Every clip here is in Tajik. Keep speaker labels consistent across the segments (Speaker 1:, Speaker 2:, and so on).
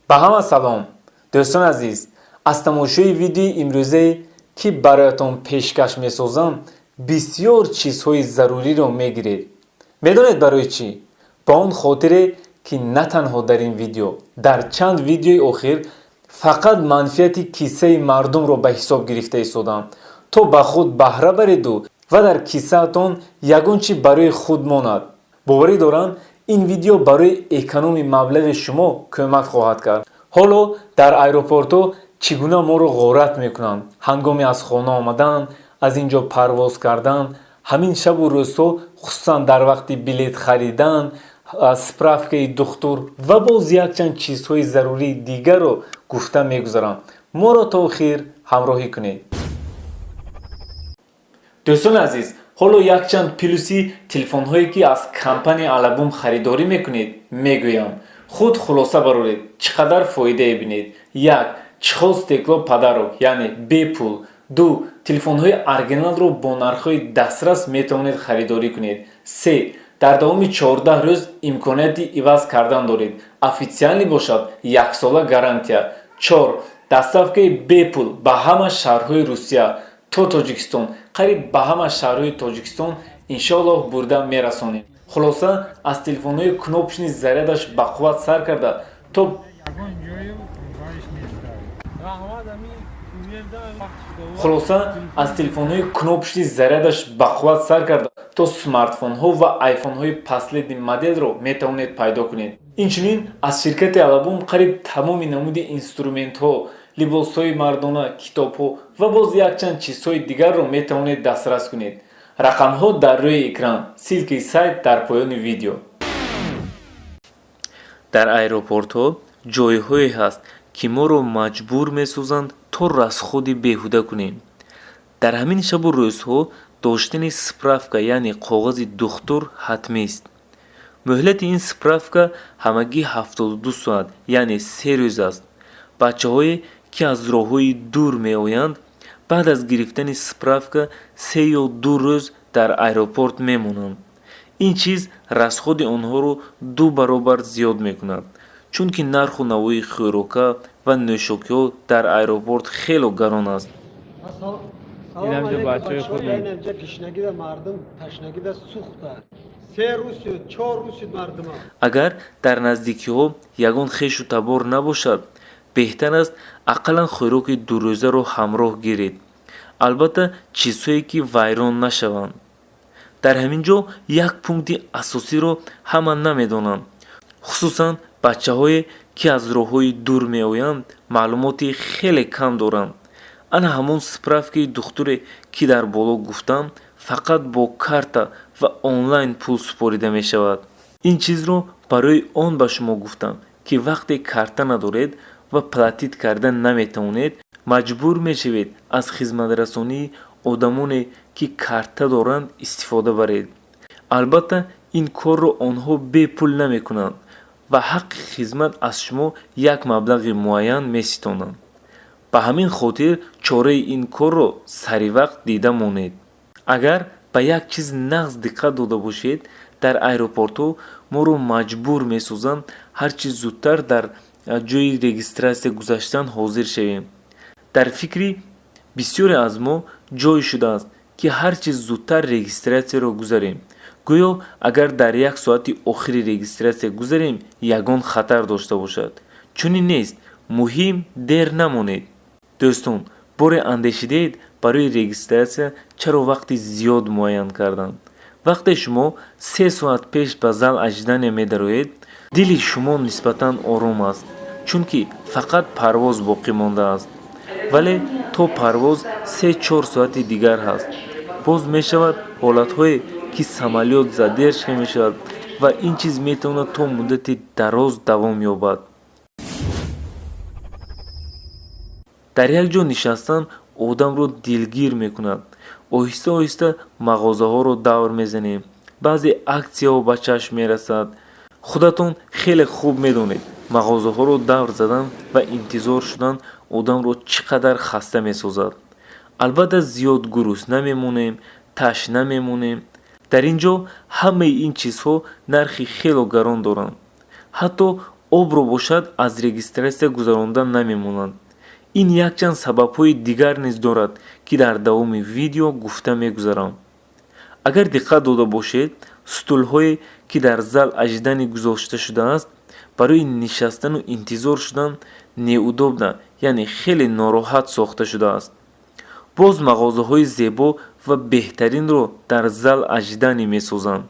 Speaker 1: Ба ҳама салом, дӯстони азиз. Аз тамошои видеои имрӯзае, ки бароятон пешкаш месозам, бисёр чизҳои заруриро мегиред. Медонед барои чӣ? Ба он хотире, ки на танҳо дар ин видео, дар чанд видеои охир фақат манфиати киссаи мардумро ба ҳисоб гирифта истодам, то ба худ баҳра бареду ва дар киссаатон ягон чи барои худ монад. Боварӣ дорам, ин видео барои экономи маблағи шумо кӯмак хоҳад кард. Ҳоло дар аэропортҳо чӣ гуна моро ғорат мекунанд ҳангоми аз хона омадан, аз ин ҷо парвоз кардан, ҳамин шабу рӯзҳо, хусусан дар вақти билет харидан, справкаи духтур ва боз якчанд чизҳои зарурии дигарро гуфта мегузарам. Моро то охир ҳамроҳӣ кунед. Дӯстони азиз, ҳоло якчанд плюси телефонҳое, ки аз компанияи Алабум харидорӣ мекунед, мегӯям. Худ хулоса бароред, чӣ қадар фоидае бинед. Як: чехол стекло подарок, яъне бепул. Ду: телефонҳои оригиналро бо нархҳои дастрас метавонед харидорӣ кунед. Се: дар давоми 14 рӯз имконияти иваз кардан доред, официалӣ бошад, яксола гарантия. Чор: доставкаи бепул ба ҳама шаҳрҳои Русия то Тоҷикистон. Қариб ба ҳама шаҳрҳои Тоҷикистон, иншоаллоҳ, бурда мерасонем. Хулоса, аз телефонҳои кнопочный, зарядаш бақувват сар карда то
Speaker 2: Ягон ҷою вайш нестай. Раҳмат, ами курьерда.
Speaker 1: Хулоса, аз телефонҳои кнопочный, зарядаш бақувват сар карда то смартфонҳо ва айфонҳои последний моделро метавонед пайдо кунед. Инчунин аз ширкати Алабум қариб тамоми намуди инструментҳо, либосҳои мардона, китобҳо ва боз якчанд чизҳои дигарро метавонед дастрас кунед. Рақамҳо дар рӯи экран, ссылкаи сайт дар поёни видео. Дар аэропортҳо ҷойҳое ҳаст, ки моро маҷбур месозанд, то расходи беҳуда кунем. Дар ҳамин шабу рӯзҳо доштани справка, яъне коғази духтур, ҳатмист. Муҳлати ин справка ҳамагӣ 72 соат, яъне 3 рӯз аст. Бачаҳое, ки аз роҳҳои дур меоянд, баъд аз гирифтани справка 3 ё 2 рӯз дар аэропорт мемонанд. Ин чиз расходи онҳоро ду баробар зиёд мекунад, чунки нарху навои хӯрока ва нӯшокиҳо дар аэропорт хело гарон аст.
Speaker 2: Инам ҷо бачаҳои худмон.
Speaker 3: Инамҷа тишнагида мардум, ташнагида сӯхта. 3 рӯз шуд, 4 рӯз шуд мардума.
Speaker 1: Агар дар наздикиҳо ягон хешу табор набошад, беҳтар аст ақаллан хӯроки дурӯзаро ҳамроҳ гиред, албатта чизҳое, ки вайрон нашаванд. Дар ҳамин ҷо як пункти асосиро ҳама намедонанд, хусусан бачаҳое, ки аз роҳҳои дур меоянд, маълумоти хеле кам доранд. Ана ҳамон справкаи духтуре, ки дар боло гуфтам, фақат бо карта ва онлайн пул супорида мешавад. Ин чизро барои он ба шумо гуфтам, ки вақте карта надоред ва платить карда наметавонед, маҷбур мешавед аз хизматрасонии одамоне, ки карта доранд, истифода баред. Албатта, ин корро онҳо бепул намекунанд ва ҳаққи хизмат аз шумо як маблағи муайян меситонанд. Ба ҳамин хотир чораи ин корро саривақт дида монед. Агар ба як чиз нағз диққат дода бошед, дар аэропортҳо моро маҷбур месозанд ҳар чӣ зудтар дар ҷойи регистратсия гузаштан ҳозир шавем. Дар фикри бисёре аз мо ҷой шудааст, ки ҳар чӣ зудтар регистратсияро гузарем, гӯё агар дар як соати охири регистратсия гузарем, ягон хатар дошта бошад. Чунин нест, муҳим дер намонед. Дӯстон, боре андешидаед, барои регистратсия чаро вақти зиёд муайян карданд? Вақте шумо 3 соат пеш ба зал ожидания медароед, дили шумо нисбатан ором аст, чунки фақат парвоз боқӣ мондааст. Вале то парвоз 3-4 соати дигар ҳаст. Боз мешавад ҳолатҳое, ки самолёт задержка мешавад ва ин чиз метавонад то муддати дароз давом ёбад. Дар як ҷо нишастан одамро дилгир мекунад. Оҳиста оҳиста мағозаҳоро давр мезанем, баъзе аксияҳо ба чашм мерасад. Худатон хеле хуб медонед, мағозаҳоро давр задан ва интизор шудан одамро чӣ қадар хаста месозад. Албатта, зиёд гурусна мемонем, ташна мемонем. Дар ин ҷо ҳамаи ин чизҳо нархи хело гарон доранд, ҳатто Обро бошад, аз регистрация гузаронда намемонанд. Ин якчанд сабабҳои дигар низ дорад, ки дар давоми видео гуфта мегузарам. Агар диққат дода бошед, стулҳое, ки дар зал ожидания гузошта шудааст, барои нишастану интизор шудан неудобно, яъне хеле нороҳат сохта шудааст. Боз мағозаҳои зебо ва беҳтаринро дар зал ожидания месозанд.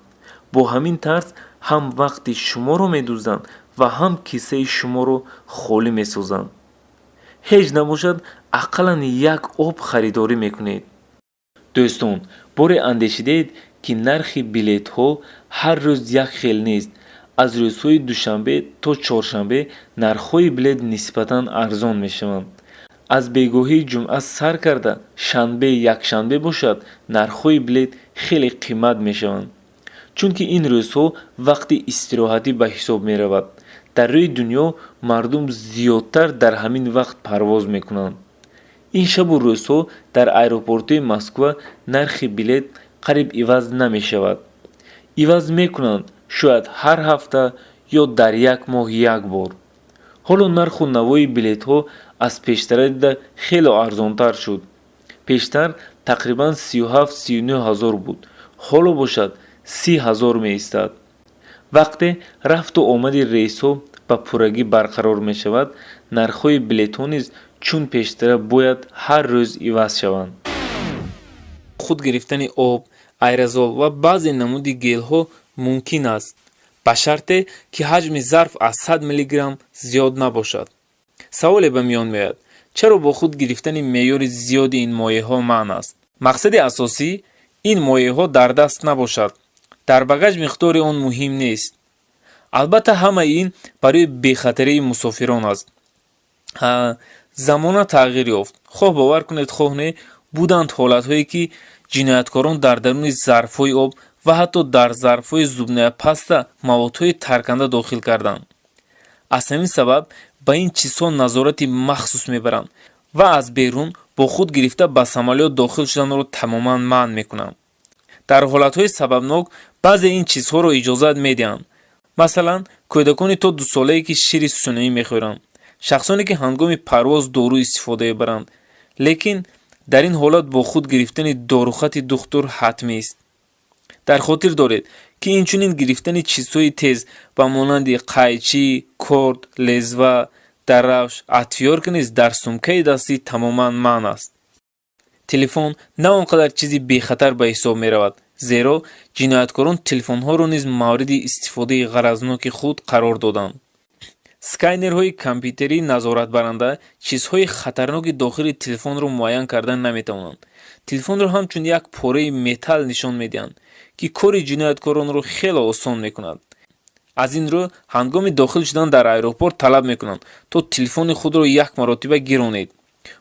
Speaker 1: Бо ҳамин тарз ҳам вақти шуморо медузданд ва ҳам киссаи шуморо холӣ месозанд. Ҳеҷ набошад, ақаллан як об харидорӣ мекунед. Дӯстон, боре андешидаед, ки нархи билетҳо ҳар рӯз як хел нест? Аз рӯзҳои душанбе то чоршанбе нархҳои билет нисбатан арзон мешаванд. Аз бегоҳии ҷумъа сар карда шанбе, якшанбе бошад, нархҳои билет хеле қимат мешаванд, чунки ин рӯзҳо вақти истироҳатӣ ба ҳисоб меравад. Дар рӯи дунё мардум зиёдтар дар ҳамин вақт парвоз мекунанд. Ин шабу рӯзҳо дар аэропортҳои Москва нархи билет қариб иваз намешавад. Иваз мекунанд шояд ҳар ҳафта ё дар як моҳ як бор. Ҳоло нарху навои билетҳо аз пештара дида хеле арзонтар шуд. Пештар тақрибан 37-39 ҳазор буд, ҳоло бошад 30 ҳазор меистад. Вақте рафту омади рейсҳо ба пуррагӣ барқарор мешавад, нархҳои билетҳо низ чун пештара бояд ҳар рӯз иваз шаванд.
Speaker 4: Худ гирифтани об, аэрозол ва баъзе намуди гелҳо мумкин аст, ба шарте, ки ҳаҷми зарф аз 100 миллиграмм зиёд набошад. Саволе ба миён меояд: чаро бо худ гирифтани меъёри зиёди ин моеъҳо манъ аст? Мақсади асосӣ ин моеъҳо дар даст набошад. Дар багаж миқдори он муҳим нест. Албатта, ҳамаи ин барои бехатарии мусофирон аст. Замона тағйир ёфт. Хоҳ бовар кунед, хоҳ не, буданд ҳолатҳое, ки ҷинояткорон дар даруни зарфҳои об ва ҳатто дар зарфҳои зубная паста маводҳои тарканда дохил карданд. Аз ҳамин сабаб ба ин чизҳо назорати махсус мебаранд ва аз берун бо худ гирифта ба самолёт дохил шуданро тамоман манъ мекунанд. Дар ҳолатҳои сабабнок баъзе ин чизҳоро иҷозат медиҳанд, масалан, кӯдакони то дусолае, ки шири сунъӣ мехӯранд, шахсоне, ки ҳангоми парвоз дору истифода мебаранд, лекин дар ин ҳолат бо худ гирифтани дорухати духтур ҳатмист. Дар хотир доред, ки инчунин гирифтани чизҳои тез ба монанди қайчӣ, корд, лезва, дарафш, отвёртка низ дар сумкаи дастӣ тамоман манъ аст. Телефон на он қадар чизи бехатар ба ҳисоб меравад, зеро ҷинояткорон телефонҳоро низ мавриди истифодаи ғаразноки худ қарор доданд. Сканерҳои компютерии назоратбаранда чизҳои хатарноки дохили телефонро муайян карда наметавонанд. Телефонро ҳамчун як пораи металл нишон медиҳанд, ки кори ҷинояткоронро хеле осон мекунад. Аз ин рӯ ҳангоми дохил шудан дар аэропорт талаб мекунанд, то телефони худро як маротиба гиронед.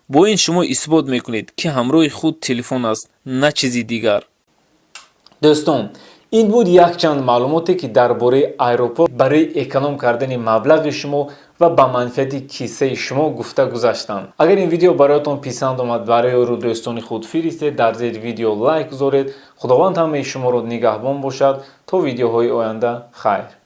Speaker 4: Бо ин шумо исбот мекунед, ки ҳамроҳи худ телефон аст, на чизи дигар.
Speaker 1: Дӯстон, ин буд якчанд маълумоте, ки дар бораи аэропорт барои эконом кардани маблағи шумо ва ба манфиати киссаи шумо гуфта гузаштам. Агар ин видео бароятон писанд омад, барои ёру дӯстони худ фиристед, дар зери видео лайк гузоред. Худованд ҳамаи шуморо нигаҳбон бошад. То видеоҳои оянда хайр.